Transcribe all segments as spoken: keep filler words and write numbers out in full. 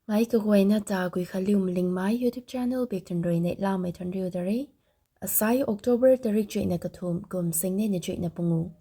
Ngai kaguayna ta Guikhanliu Malingmei YouTube channel bik than rui neihlamei than riu da re. Asai October tarik chuihna kathumh kum singnei na chuihna pungu.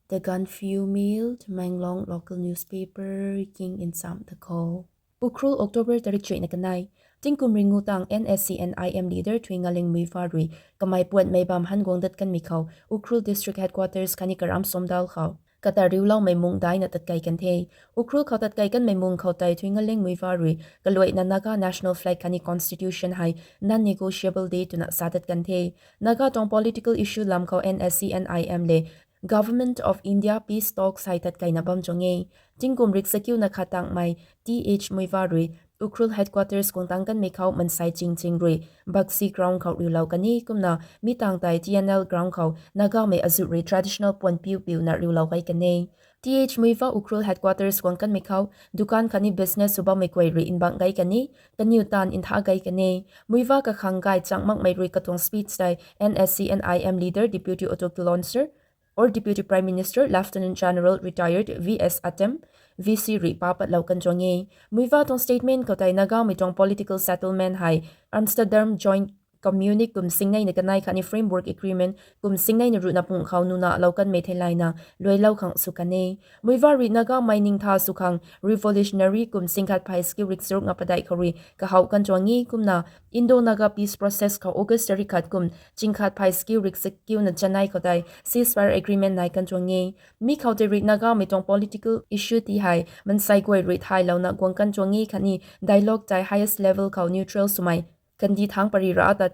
The Gaanphiu Mail, Tamenglong local newspaper king nsam ta khou. Ukhrul, October tarik chuihna kanei. Tingkum ringu tang N S C N I M leader Thuingaleng Muivah rui kamei puanmei bam han guang dat kanmei khou Ukhrul District Headquarters khatni karam Somdal khou kata riuloumei mung daina tatkai kan the. Ukhrul khou tatkai kanmei mung khou tei Thuingaleng Muivah rui kaluaina Naga national flag khatni constitution hei non-negotiable de twna sa dat kan the. Naga tuang political issue lam khou N S C N I M le Government of India peace talks hei tatkaina bam tuang e. Tingkum riksakiuna khat tangmei Th Muivah rui Ukhrul headquarters guang tang kanmei khou mansei chingching rui Bakshi ground khou riulou kan e, kumna mi tang tei T N L ground khou Nagamei azuh rui traditional puan piu piuna riulou kai kan e. Th Muivah Ukhrul headquarters guang kanmei khou dukan khatni business sw bammei guay rui nbang gai kan e, kaniw taanv ntha gai kan e. Muivah kakhang gay chang makmei rui katuang speech tei N S C N I M leader Deputy Ato Kilonser or Deputy Prime Minister Lieutenant General Retired V S Atem, V C rui pa patlou kan tuang e. Muivah tuang statement khou tei Nagamei tuang political settlement hei Amsterdam Joint Communique kum singnei na kanei khatni Framework Agreement kum singnei na ruhna pung khou nuna lou kanmei theilayna luailou khang sw kan e. Muivah rui Nagamei ningtha sw khang revolutionary kum singkhat phay skiu rikcharuk nga padeih khou rui kahow kan tuang e, kumna Indo-Naga peace process khou August tarik khat kum chingkhat phay skiu riksakiuna chanei khou tei ceasefire agreement nai kan tuang e. Mi khou tei rui Nagamei tuang political issue ti hei mansei guay rui thaylouna guang kan tuang e khatni dialogue tei highest level khou neutral swmei kandi thangc pary ra tat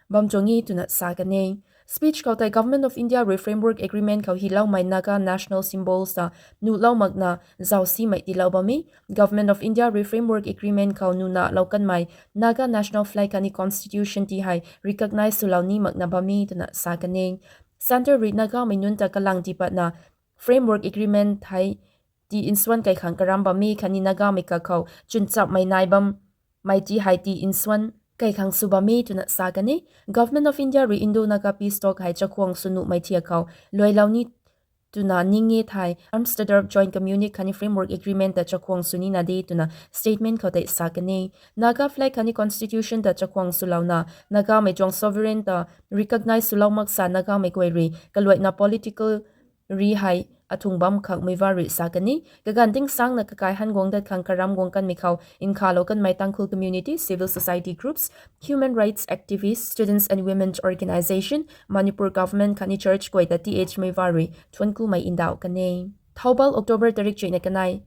bam tuang e twna sa kan e. Speech khou tei Government of India rui Framework Agreement khou hiloumei Naga national symbols ta nuhlou makna zausimei tiilou bam e. Government of India rui Framework Agreement khou nuna lou kanmei Naga national flag khatni constitution ti hei recognize swlou ni makna bam e twna sa kan e. Centre rui Nagamei nunc ta kalang ti patna Framework Agreement hei ti nsuan kai khang karam bam e khatni Nagamei kakhou chwnchapmei nai bam mei ti hei ti nsuan kai khang sw bam e twna sa kan e. Government of India rui Indo-Naga peace talk hei chakhwang sw nuhmei thiak khou luailou ni twna ning e thei Amsterdam Joint Communique khatni Framework Agreement ta chakhwang sw nina de twna statement khou tei sa kan e. Naga flag khatni constitution ta chakhwang swlouna Nagamei tuang sovereign ta recognize swlou maksa Nagamei guay rui kaluaina political ri hei athung bam khang Muivah rui sa kan e. Kaganv tingsangna kakai han guang dat khang karam guang kanmei khou nkhavlou kanmei Tangkhul community, civil society groups, human rights activists, students and women's organisation, Manipur government khatni church guay ta Th Muivah rui thuanckumei ndauh kan e. Thoubal, October tarik chuihna kanei.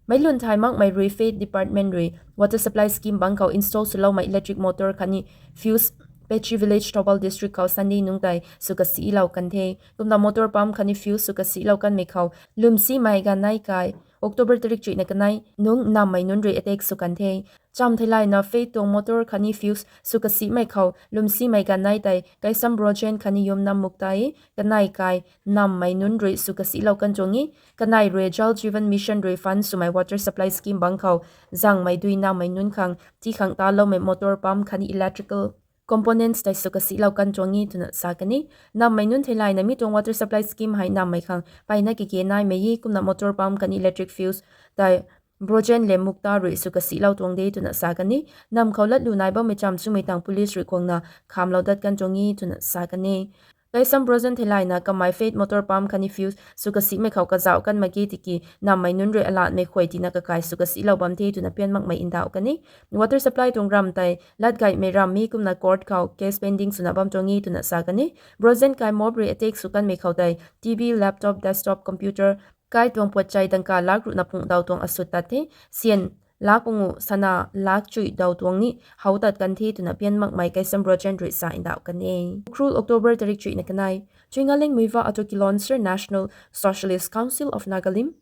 Meic lun thay makmei rui Faith Department rui water supply scheme bang khou install swloumei electric motor khatni fuse Pechi Village, Thoubal District khou Sunday nungc tei sw kasilou kan the. Kumna motor pump khatni fuse sw kasilou kanmei khou lwmsimei ganv nei kai October tarik chuihna kanei nungc nammei nunc rui attack sw kan the. Cham theilayna Faith tuang motor khatni fuse sw kasimei khou lwmsimei ganv nei tei Kaisam Brojen khatni Yumnam Mukta e. Kanei kai nammei nunc rui sw kasilou kan tuang e. Kanei rui Jal Jeevan Mission rui fund swmei water supply scheme bang khou zangmei dui nammei nunc khang tii khang taloumei motor pump khatni electrical components tei sw kasilou kan tuang e twna sa kan e. Nammei nunc theilayna mi tuang water supply scheme hei nammei khang mpeyna kage naimei e, kumna motor pump khatni electric fuse tei Brojen le Mukta rui sw kasilou tuang de twna sa kan e. Nam khou latlu nai bammei cham chumei tang police rui guangna khamlou dat kan tuang e twna sa kan e. Kaisam Brojen theilayna kamei Faith motor pump khatni fuse sw kasimei khou kazauh kan mak ge tiki nammei nunc rui alatmei khuay tina kakai sw kasilou bam the twna pian makmei ndauh kan e. Water supply tuang ram tei latgaymei ram mi kumna court khou case pending swna bam tuang e twna sa kan e. Brojen kai mob rui attack sw kanmei khou tei T V, laptop, desktop, computer kai tuang puatchai dangka lak ruhna pung daw tuang asut tat the. Syan lak pungu sana lak chuih daw tuang ni how tat kan the twna pian makmei Kaisam Brojen rui sa ndauh kan e. Ukhrul, October tarik chuihna kanei. Thuingaleng Muivah Ato Kilonser, National Socialist Council of Nagalim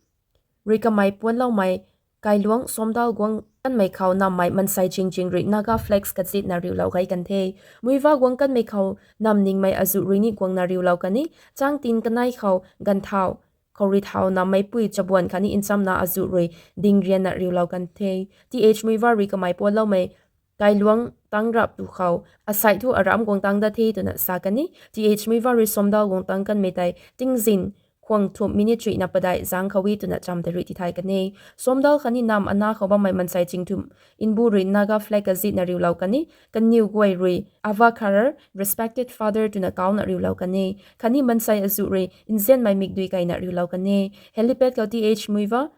rui kamei puanloumei kailuang Somdal guang kanmei khou nammei mansei chingching rui Naga flags kazitna riulou gai kan the. Muivah guang kanmei khou nam ningmei azuh rui ni guangna riulou kan e. Chang tin kanei khou ganthau khou rui thauna meipui chabuan khatni nchamna azuh rui dingrianna riulou kan the. Th Muivah rui kamei puanloumei kailuang tang rap tu khou asei thu aram guang tang dat the twna sa kan e. Th Muivah rui Somdal guang tang kanmei tei tingzin khwang thumh minute chuihna padeih zang khou e twna cham tei rui tithay kan e. Somdal khatni nam ana khou bammei mansei chingthumh nbu rui Naga flag kazihna riulou kan e. Kaniw guay rui Ava Kharar, respected father twna kauna riulou kan e. Khatni mansei azuh rui nzianmei mikdui kaina riulou kan e. Helipad khou Th Muivah,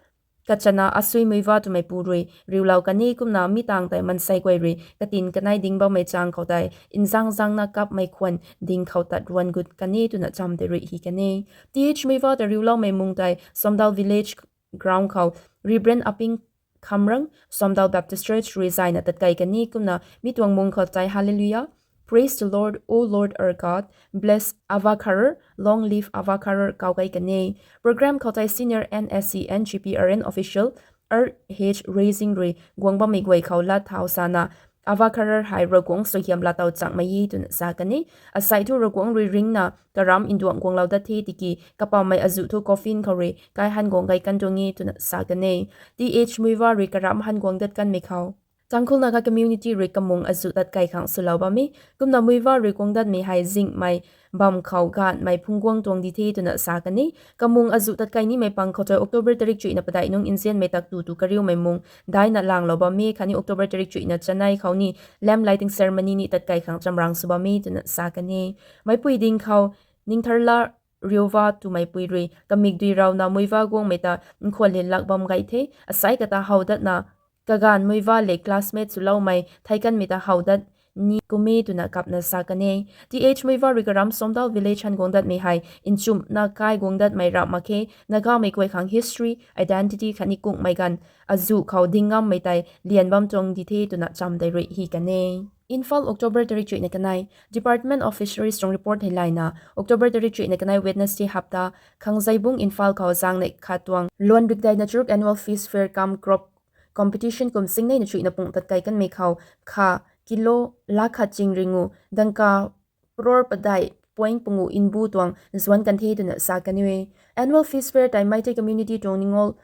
kachana Asui Muivah twmeipu rui riulou kan e. Kumna mi tang tei mansei guay rui katin kanei ding bammei chang khou tei nzang zangna kapmei khwan ding khou tat ruan gut kan e twna cham tei rui hi kan e. Th Muivah ta riuloumei mung tei Somdal village ground khou Reverend Aping Khamrang, Somdal Baptist Church rui zayna tatkei kan e. Kumna mi tuang mung khou tei Hallelujah, Praise the Lord, O Lord our God, bless Ava Kharar, long live Ava Kharar kau kei kan e. Program khou tei senior N S C N G P R N official R H Raising rui guang bammei guay khou lat thau sana, Ava Kharar hei Ravguangc suaihiam laatow changmei e twna sa kan e. Asei thu Ravguangc rui ringna karam nduang guanglou dat the tiki kapammei azuh thu coffin khou rui kai han guang kei kan tuang e twna sa kan e. Th Muivah rui karam han guang dat kanmei khou Tangkhul Naga community rui kamung azuh tatkei khang swlou bam e. Kumna Muivah rui guang datmei hei zingmei bam khou gaanhmei phungc guang tuang di the twna sa kan e. Kamung azuh tatkei nimei pang khou tei October tarik chuihna padeih nung nzianmei tak tu tu kariumei mung daina langlou bam e khatni October tarik chuihna chanei khou ni lamp lighting ceremony ni tatkei khang chamrang sw bam e twna sa kan e. Meipui ding khou Ningtharla Riova twmeipui rui kamikdui rauna Muivah guangmei ta nkhwan lin lak bam gay the. Asei kata how datna kaganv Muivah le classmate swloumei thei kanmei ta how dat ni kum e twna kapna sa kan e. Th Muivah rui karam Somdal village han guang datmei hei nchumhna kai guang datmei rap mak khe. Nagamei guay khang history, identity khatni kunghmei ganv azuh khou ding ngammei tei lian bam tuang di the twna cham tei rui hi kan e. Imphal, October tarik chuihna kanei. Department of Fisheries tuang report hei layna, October tarik chuihna kanei Wednesday hapta, Khangzaibung Imphal khou zaeng neih khat tuang luan rikdeina charuk annual fish fair cum crop competition kum singneina chuihna pung tatkei kanmei khou kha kilo lakh khat ching ringu dangka crore padeih point pungu nbu tuang zuanc kan the twna sa kan e. Annual fish fair tei Meitei community tuang Ningol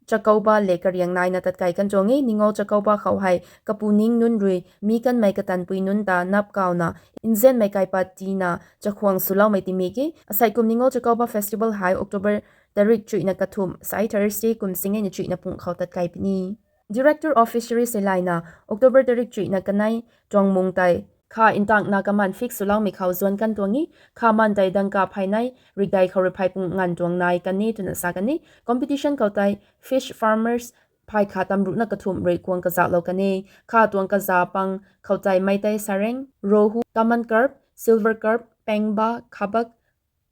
Chakouba le kariang naina tatkei kan tuang e. Ningol Chakouba khou hei kapu ning nunc rui mi kanmei katanpui nunc ta nap kauna nzianmei kaipat tina chakhwang swloumei timik e. Asei kum Ningol Chakouba festival hei October tarik chuihna kathumh, sai Thursday kum singneina chuihna pung khou tatkei puni. Director of Fisheries hei layna, October tarik chuihna kanei tuang mung tei kha ntakna kaman fix swloumei khou zuanc kan tuang e. Kha man tei dangka pheynei rikdei khou rui phey pung nganv tuang nai kan e twna sa kan e. Competition khou tei fish farmers phay kha tamruhna kathumh rui kuang kazauhlou kan e. Kha tuang kazauh pang khou tei Meitei sareng, rohu, common carp, silver carp, pengba, khabak,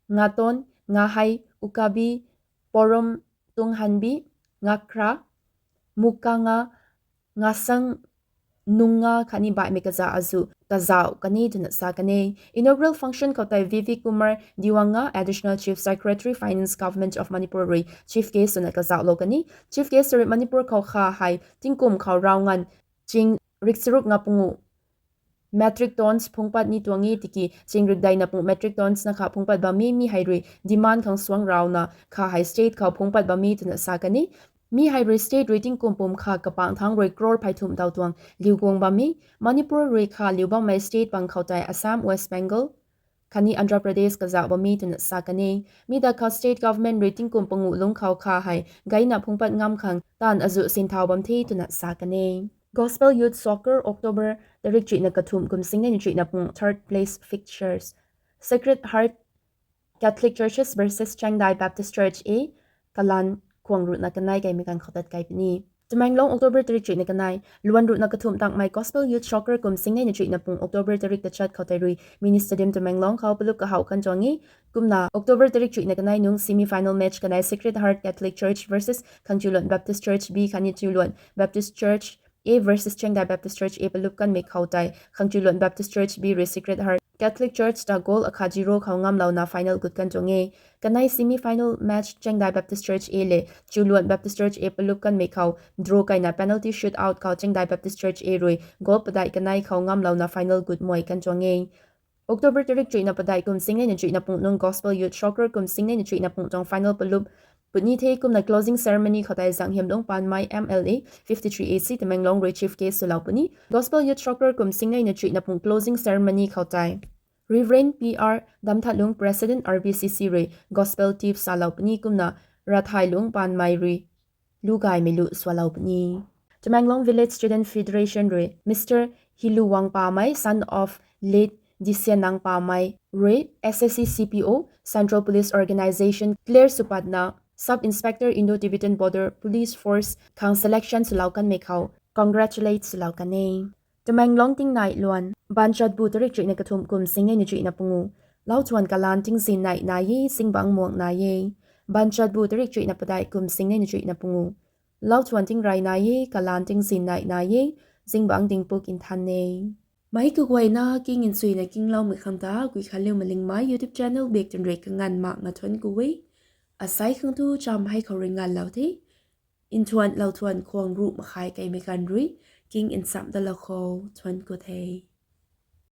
ngaton, ngahei, ukabi, porom, tunghanbi, ngakra, mukanga, ngasang, nunga khatni baihmei kazauh azuh kazauh kan e twna sa kan e. Inaugural function khou tei V V Kumar Diwangna, Additional Chief Secretary, Finance, Government of Manipur rui chief guest swna kazauhlou kan e. Chief guest rui Manipur khou kha hei tingkum khou rav nganv ching rikcharuk nga pungu metric tons phungpat ni tuang e tiki ching rikdeina pung metric tons na kha phungpat bam e. Mi hei rui demand khang suang rauna kha hei state khou phungpat bam e twna sa kan e. Mi hei rui state rui tingkum pum kha kapang thangc rui crore phey thumh daw tuang liu guang bam e. Manipur rui kha liu bammei state pang khou tei Assam, West Bengal khatni Andhra Pradesh kazauh bam e twna sa kan e. Mi da kha state government rui tingkum panguh lungc khou kha hei gayna phungpat ngam khang taanv azuh sinthau bam the twna sa kan e. Gospel Youth Soccer, October tarik chuihna kathumh kum singneina chuihna pung third place fixtures. Sacred Heart Catholic Churches versus Chiangdai Baptist Church A, kalan khwang ruhna kanei kaimei ganv khou tatkei puni. Tamenglong, October tarik chuihna kanei, luan ruhna kathumh tangmei Gospel Youth Soccer kum singneina chuihna pung October tarik tachat khou tei rui Mini Stadium Tamenglong khou palup kahouh kan tuang e. Kumna October tarik chuihna kanei nung semi final match kanei Sacred Heart Catholic Church versus Khangchiuluan Baptist Church B khatni Chiuluan Baptist Church A versus Chiangdai Baptist Church A palup kanmei khou tei Khangchiuluan Baptist Church B rui Sacred Heart Catholic Church ta goal akhat zero khou ngamlouna final gut kan tuang e. Kanei semi final match Chiangdai Baptist Church A le Chiuluan Baptist Church A palup kanmei khou draw kaina penalty shootout khou Chiangdai Baptist Church A rui goal padeih kanei khou ngamlouna final gut muai kan tuang e. October tarik chuihna padeih kum singneina chuihna pung nung Gospel Youth Soccer kum singneina chuihna pung tuang final palup puni the. Kumna closing ceremony khou tei Zanghiamlung Panmei M L A fifty-three A C Tamenglong rui chief guest swlou puni. Gospel Youth Soccer kum singneina chuihna pung closing ceremony khou tei Reverend P R Damthatlung, President R B C C rui Gospel tip salou puni kumna Rathailung Panmei rui lu gaymei lu swalou puni. Tamenglong Village Student Federation rui Mister Hilu Wangpamei, son of late Disianang Pamei rui S S C C P O, Central Police Organisation clear sw patna Sub Inspector Indo-Tibetan Border Police Force khang selection swlou kanmei khou congratulate swlou kan e. Tamenglong tingnai luan, Banchatbu tarik chuihna kathumh kum singneina chuihna pungu, lauthuan kalaan tingzin nai nai e, zingbangc muang nai e. Banchatbu tarik chuihna padeih kum singneina chuihna pungu, lauthuan tingrey nai e, kalaan tingzin nai nai e, zingbangc dingpuk nthan e. Meic kaguayna king nchuina kingloumei khang ta Guikhanliu Malingmei YouTube channel bak twn rui kanganv mak nga thuanc ku e. Asei khang tu cham hei khou rui nganvlou the. Nthuan lauthuan khwang ruh makhai keimei ganv rui king nchamh dalou khou thuanc ku the.